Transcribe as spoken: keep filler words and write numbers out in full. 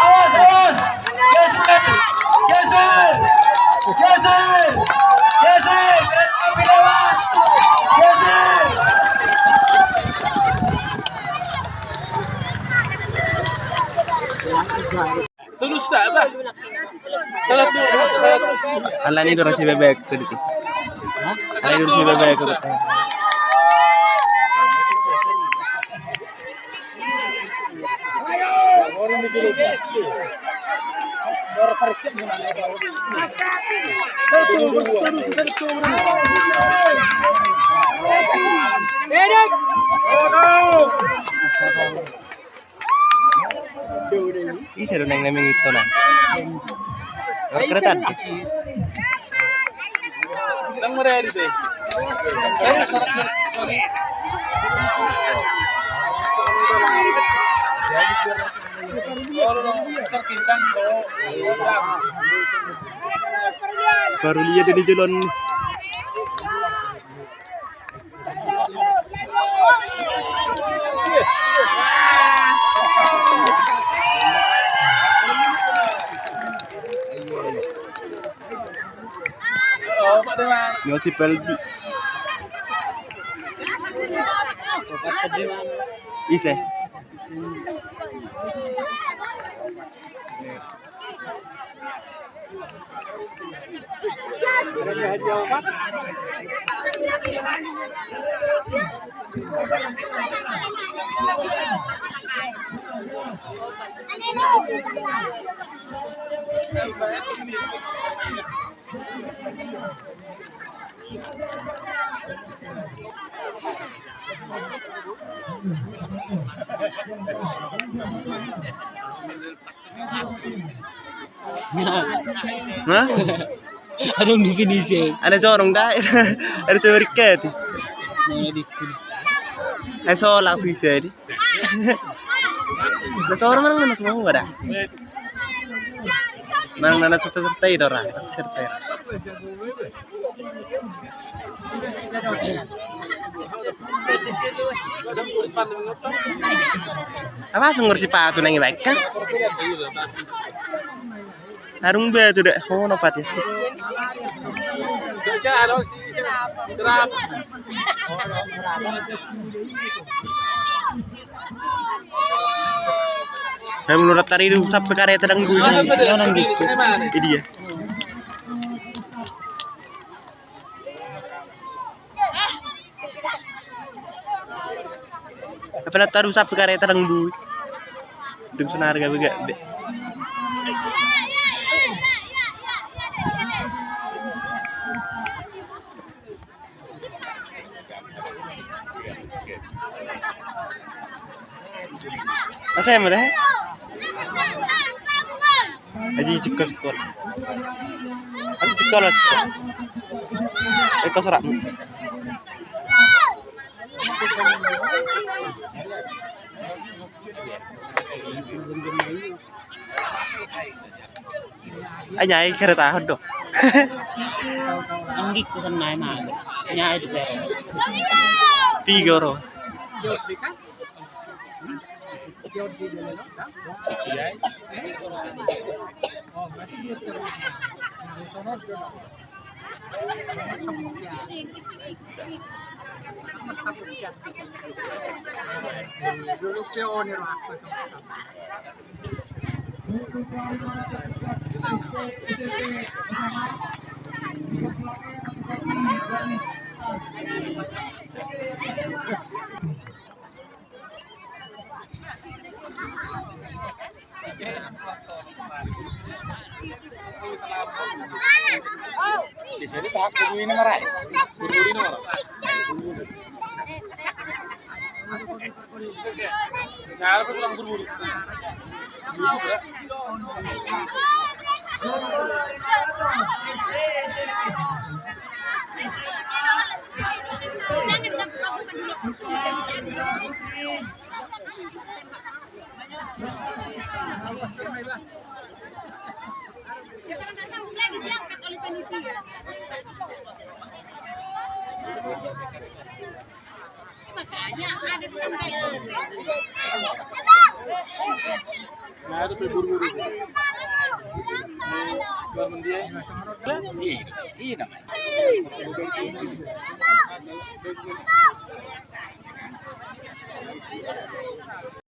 Awas, awas! Geser! Geser! Geser! Geser! Kereta api lewat! Geser! Terus tak, Bah? Salah tu. Alani dorang si bebek tu diti. Alani dorang si bebek tu. Ise do naeng na mangihut on? Lewat kereta api. Separulia do di jolo on. Josip Aldi. Ise? Hah? Adong definisi. Ada corong dah. Ada corong riket. Mana dikun? Eh, so langsung isi di. Nah, so orang mana semua ada. Mana nana cerita cerita itu orang. Cerita. Apa sunggur si patu nangi baik kan? Arung batu dek, oh, no pati sih. Hai, menurut tadi itu sampai karya tedang gue. Iya, nang gitu. Jadi ya. Apa na taru sapi kareta dang bui. Dung senarga bega be. Asa yang mana? Aji, cikko, cikko. Aji, cikko lah, cikko. Eko sorak. Ai, nyai kereta ahon do. Anggikku sana emang. Nyai di sana. Tiga orang.